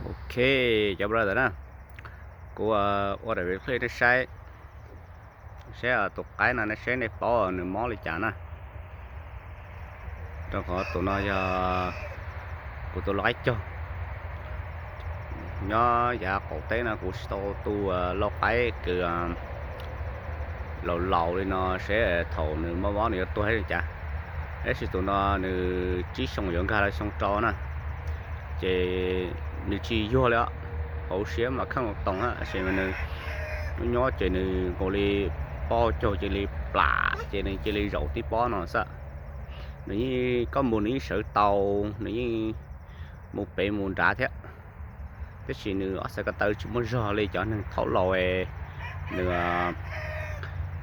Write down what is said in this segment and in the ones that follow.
Ok, cov brother na, kuv ua daim video clip nej saib, saib tus qaib no nej saib nej paub nws mob li cas na. Rau qhov tus no yog kuv tus lau qaib cog. Nyob yav qaum teb no kuv tsis tau tu lau qaib kws laus laus li no seb thaum nws mob mob nws yuav tuag li cas. Tab sis tus no nws tsib xyoo yuav nkag lawm xyoo rau na, ces nws tsis yuag li os. Hauv siab mas kheej toos na, tab sis mas nws nyob nyob ces nws nkaus li pob hau caug cia li plam ces nws cia li zaum tib pob no xwb. Nws yeej, koj mus nws yeej sawv tau, nws yeej mus pem mus nrad thiab. Tab sis nws ob txhais ko taw tsis muaj zog li cov neeg thaub laus, nws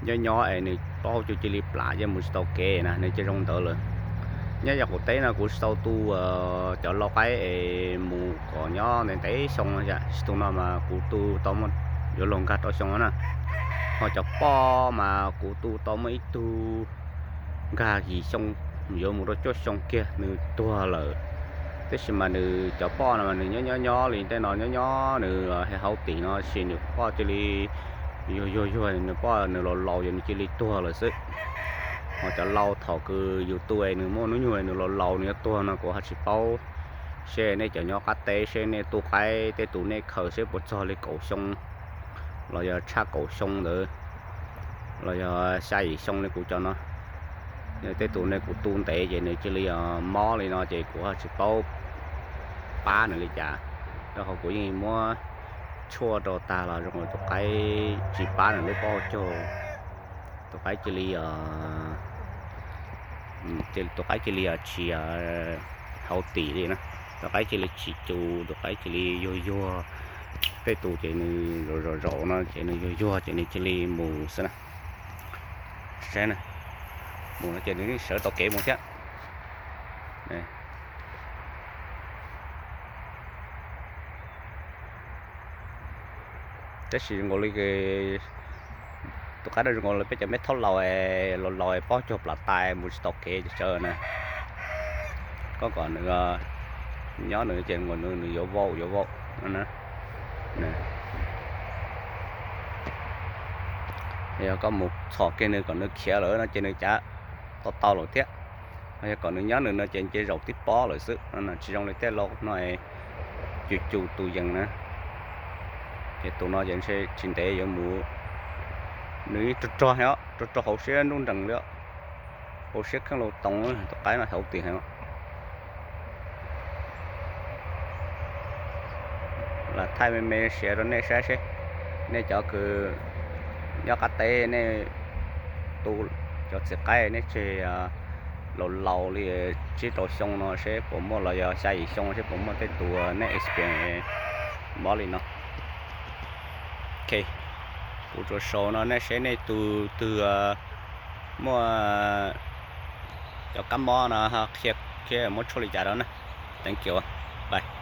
nyob nyob es nws pob hau caug cia li plam cia mus tsis tau kev na, nws cia zoo ntawd lawm. Nyob yav qaum teb no kuv tsis tau tu cov lau qaib es mus kom nyob ntev ntev xyoo, tsis tus no mas kuv tu tau muaj, yuav luag nkag rau xyoo na. Ho cov poj mas kuv tu tau muaj ib tug nkag yim xyoo, yuav mus rau cuaj xyoo kiag nws tuag lawm. Tab sis mas nws cov poj no mas nws nyob nyob nyob li tej no nyob nyob nws hauv tim no sis nws poj cia li yuag yuag yuag, nws poj nws laus laus yog nws cia li tuag lawm xwb. Ho cov lau thaum kws yus tu es nws muaj hnub nyoog nws laus laus nws yuav tuag no kuv ho tsis paub. Seb nej cov nyob qab teb seb nej tu qaib tej tus nej khaws seb puas txog li kaum xyoo los yog tshaj kaum xyoo ntawd, los yog xya yim xyoo li kuv cov no. Tej tus nej kuv tu ntev ces nws cia li mob li no ces kuv ho tsis paub pab nws li cas. Rau qhov kuv yeej muab tshuaj rau tag los zoo tus qaib tsis pab nws lub pob hau caug. Tus qaib cia li, tus qaib cia li tsis hauv tim li na. Tus qaib cia li tsis cu, tus qaib cia li yuag yuag. Tej tus ces nws zaum zaum zaum no ces nws yuag yuag ces nws cia li mus xwb na. Saib na, mus no ces nws sawv tau kev mus thiab. Tab sis zoo nkaus li, tus qaib no zoo nkaus li peb cov me thaub laus, laus laus pob caug plam tais mus tsis tau kev ces sawv na. Koj kom nws nyob nws ces nws yuav vau yuav vau no na. Yog koj mus txhom kiag nws kom nws khiav lawm no ces nws cav tau tau lawm thiab. Yog kom nws nyob nws no ces nce zaum tib pob lawm xwb no, tsis zoo li tej lau no, cus cus tus yees na. Ces tus no ces ntshe tsis ntev yuav mus, nws yeej rog rog heev os, rog rog hauv siab nruj nrees li os. Hauv siab kheej laus toos, tus qaib no hauv tim heev. Lam thaij me me siav rau nej saib seb, nej cov kws nyob qab teb nej tu cov txiv qaib nej tseg laus laus li tsib rau xyoo no seb puas muaj los yog xya yim xyoo seb puas muaj tej tus nej experience mob li no. Ok, kuv tsuas sau no nej seb nej tus twg muaj cov kab mob no qhia, qhia muab tshuaj li cas rau na. Thank you, bye.